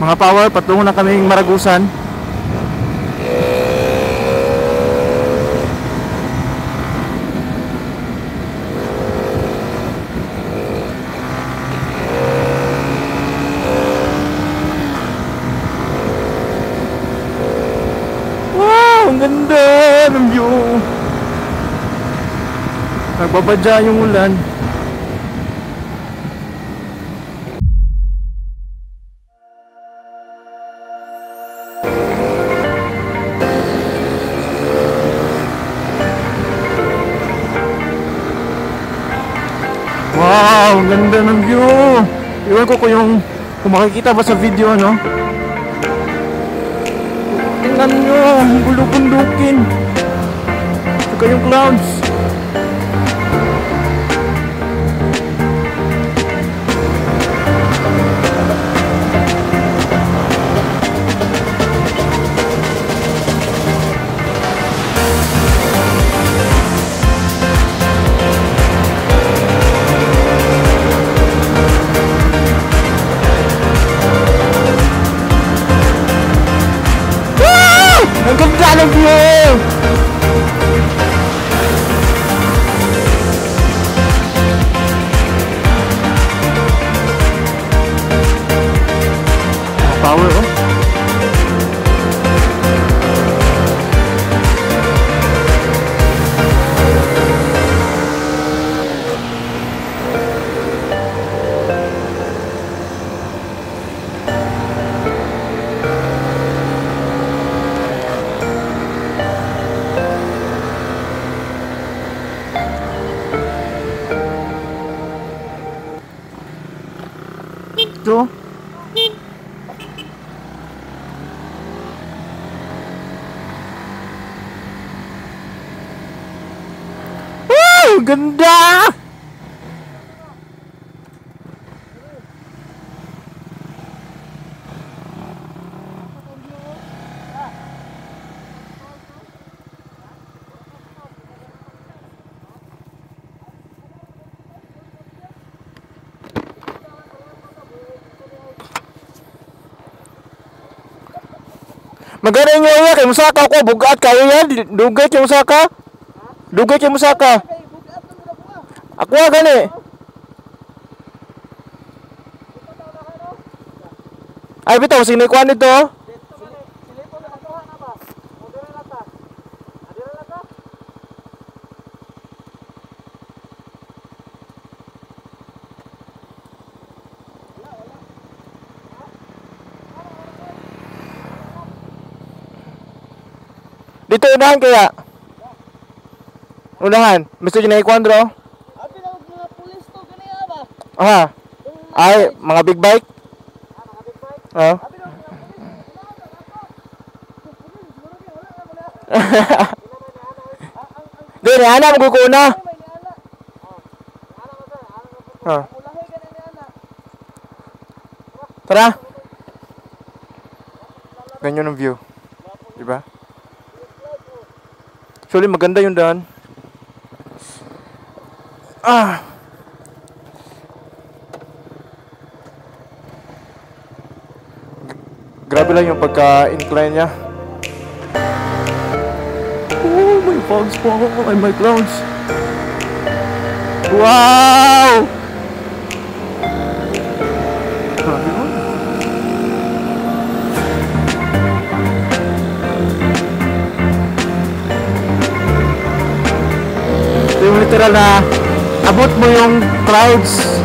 Mga power, patungo na kaming Maragusan. Wow, ang ganda ng view. Nagbabadya yung ulan. Wow, ang ganda ng view. Iwan ko kung makikita ba sa video, no? Tingnan nyo, ang bulubundukin. Saka yung clouds. Ang ganda ng view! Power, oh. Ito. Woo! Ganda! Magana yung iya kay musaka ko bugat kayo yan, dugay kay musaka. Dugay kay musaka. Ako gani. Ay bitaw sini kuan dito. Dito unahan kaya? Unahan. Mr. Ginay Kwandro? Abi na mga pulis to gani ba? Aha. Ay, mga big bike? Ah, mga big bike. Oo. Abi na mga pulis. Di ni ana mo ko una. Ah. Tara. Ganyan ang view. Diba? Actually, maganda yung daan. Ah. Grabe lang yung pagka-incline niya. Oh, may fogs po ako. Ay, may clouds. Wow! Grabe yun. Ito yung literal na abot mo yung clouds.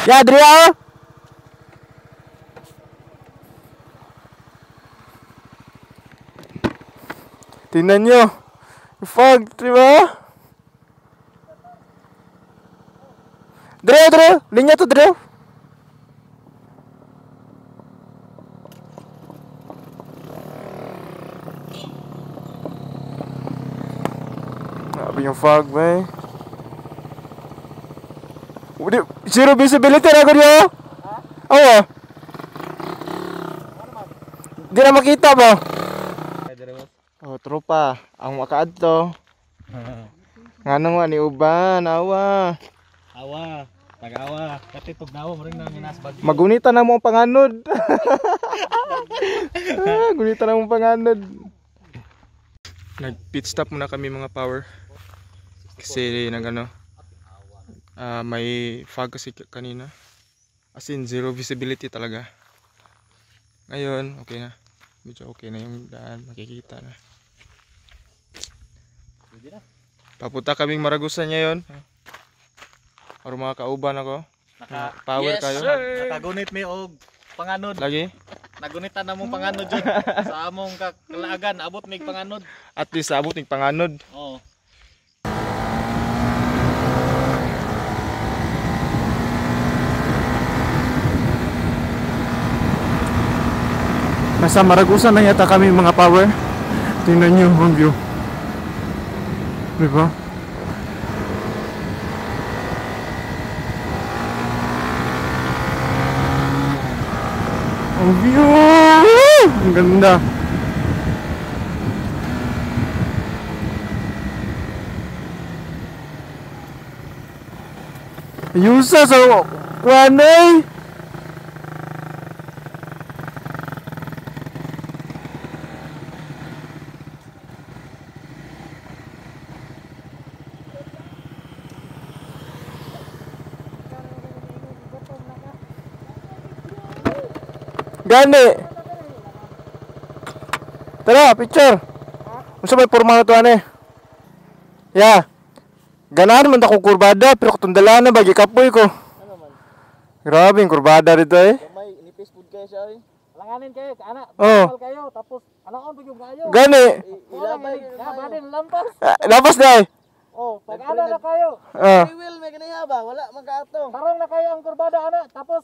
Ya, Adria! Tingnan nyo. Fog, di ba? Dre, Dre! Linya to, Dre! Grabe yung fog, man. Zero visibility na ganyan. Oo. Di na makita ba? Oh, tropa. Ang makaadto. Ngano nga ni uban, awa. Awa, tagawa, kati tugnawa mo rin nang nas bagyo. Magunita na mo ang panganod. Gunita na mo ang panganod. Nag pit stop muna kami mga power. Kasi nag ano, may fog kasi kanina. As in zero visibility talaga. Ngayon, okay na. Medyo okay na yung daan, makikita na. Papunta kaming Maragusan ngayon. Para mga kauban ako. Power yes, kayo. Sir. Nakagunit mi og panganod. Lagi? Nagunitan na mong panganod jud. Sa among kalaagan abot mig panganod. At least abot ning panganod. Oo. Nasa Maragusan na yata kami mga power. Tingnan nyo ang view. Diba? Ang view! Ang ganda. Yusa sa kuanay. Gani. Tara, picture. Unsa may porma na to ane? Ya. Ganahan man ta ko kurbada pero kung dala na bagi kapoy ko. Ano man? Grabe yung kurbada dito eh. Gamay nipis pud kayo siya eh. Langanin kayo, ana, Oh. bawal kayo, tapos anaon pag yung kayo. Gani. Ilabay Na, badin, lampas. Lapas na eh. Oh, pag ana na kayo, Ah. Free will may ganiha ba? Wala man kaato. tarong na kayo ang kurbada ana, tapos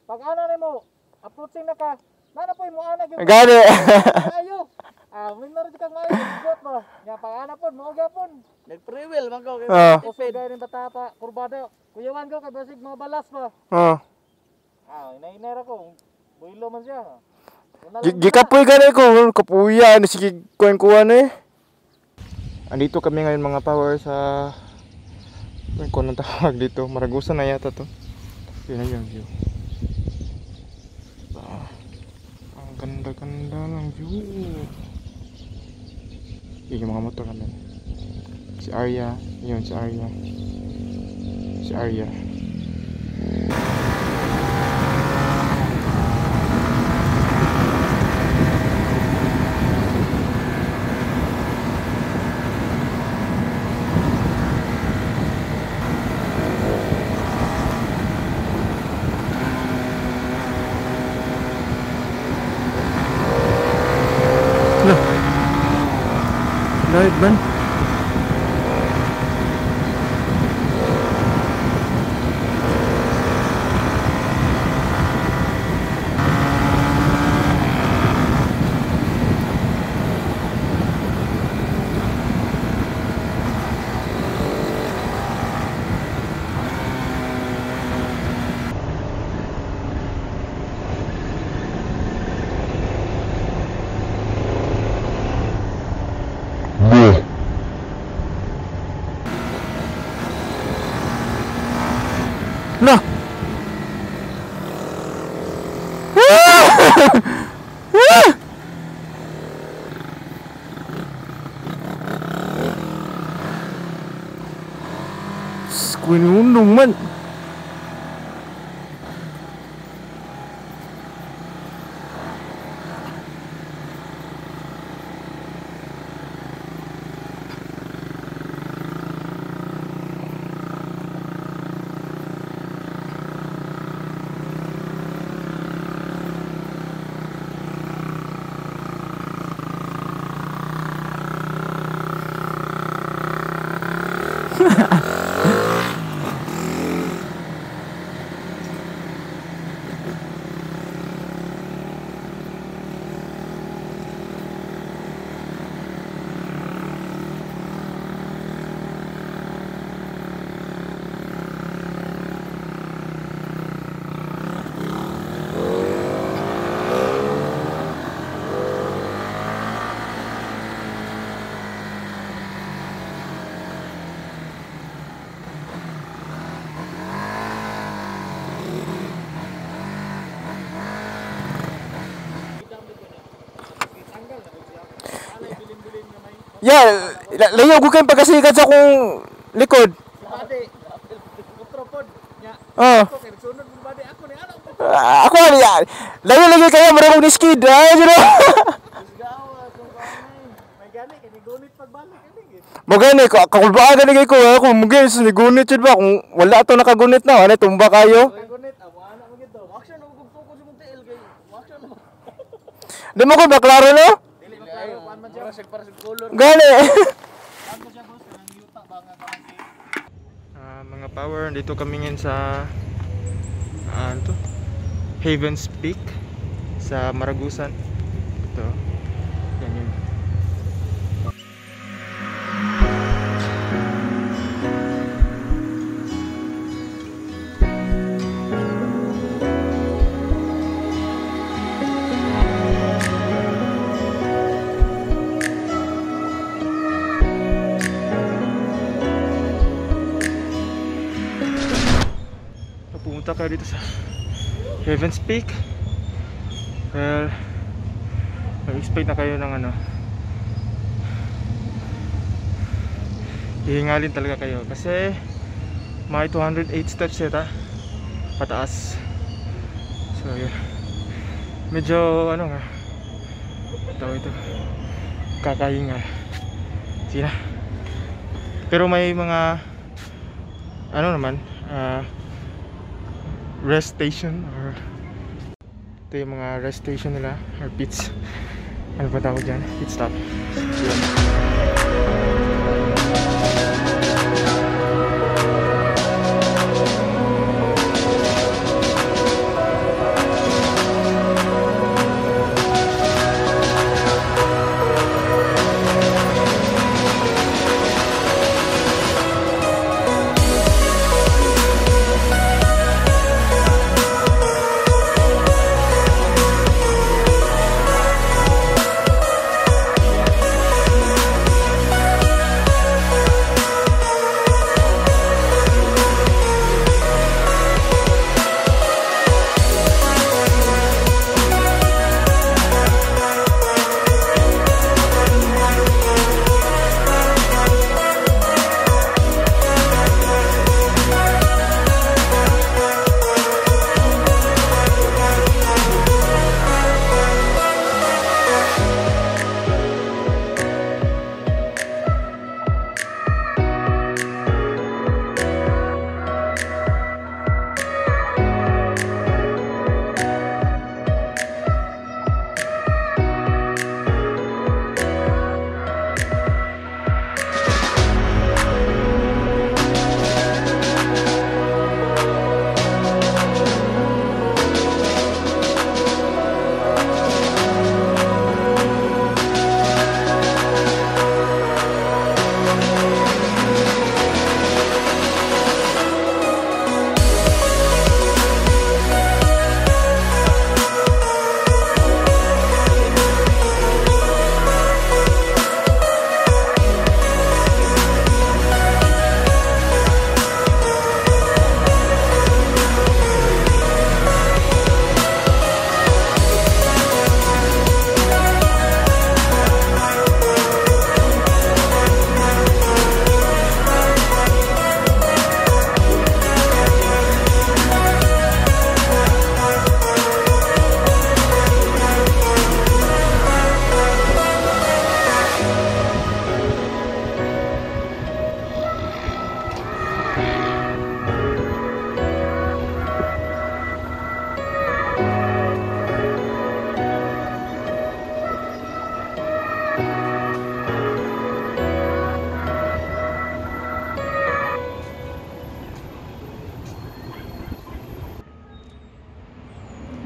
pag ana nimo, approaching na ka, nana po'y mo ana gyud Gani. kayo. Ah, minor jud kang maayo, got ba? Nya pag ana pod, mao gyapon. Nag free will man ko kay Ah. Usog gay ning bata pa, kurbada. Kuyawan ko kay basig mga balas ba. Oh. Ah, inainera ko. Builo man siya. Una lang Gikapoy gani ko, kapuya ano sige kuan kuan eh. Andito kami ngayon mga power sa kung anong tawag dito, Maragusan na yata to. Yun na yung view. Ah, ang ganda-ganda ng view. Yun yung mga motor namin. Si Arya, yun si Arya. Si Arya. Light man. No. Squinundong man. Yeah, layo ko kayong pagkasikat sa akong likod. Bade. Otro pod. Nya. Oh. Ako kay nagsunod mo bade ako ni anak ko. Ah, ako ani. Layo lagi kayo mura kong ni-skid. Ay, jud. Gawa kung kaanay. May gani kay nigunit pagbalik ani gid. Mo gani ko kakulbaan gani kay ko ako mo gani sa nigunit jud ba kung wala to nakagunit na, ano tumba kayo. Gunit amo ana mo gid to. Action og focus imong TL kay action mo. Di mo ko ba klaro no? Dili maklaro kuan man siya. Mura siya para sa color. Gani. Kuan man siya boss kanang yuta ba nga kanang Mga power, dito kami ngayon sa ano to? Heaven's Peak sa Maragusan. Ito. Yan yun. Pumunta kayo dito sa Heaven's Peak, well, mag-expect na kayo ng ano, hihingalin talaga kayo kasi may 208 steps yata pataas. So yun, medyo ano nga ito kakahingal. Sige na. Pero may mga ano naman, rest station or ito yung mga rest station nila or pits, ano ba tawag dyan, pit stop. Yun.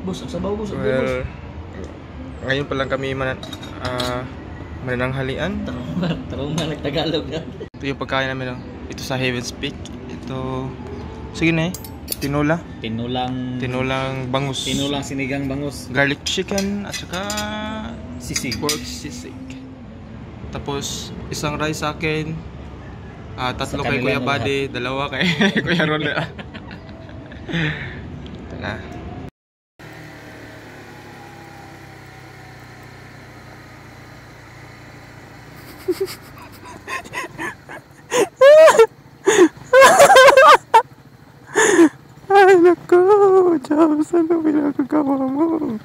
Boss, ang sabaw boss. Well, ngayon pa lang kami manananghalian. Trauma, nagtagalog na. Ito yung pagkain namin. Oh. Ito sa Heaven's Peak. Ito, sige na eh. Tinola. Tinulang bangus. Tinulang sinigang bangus. Garlic chicken at saka sisig. Pork sisig. Tapos isang rice sa akin. Tatlo kay Kuya Buddy, dalawa kay Kuya Ronel. Ito na. Ay, naku! Jobs, ano pinagagawa mo?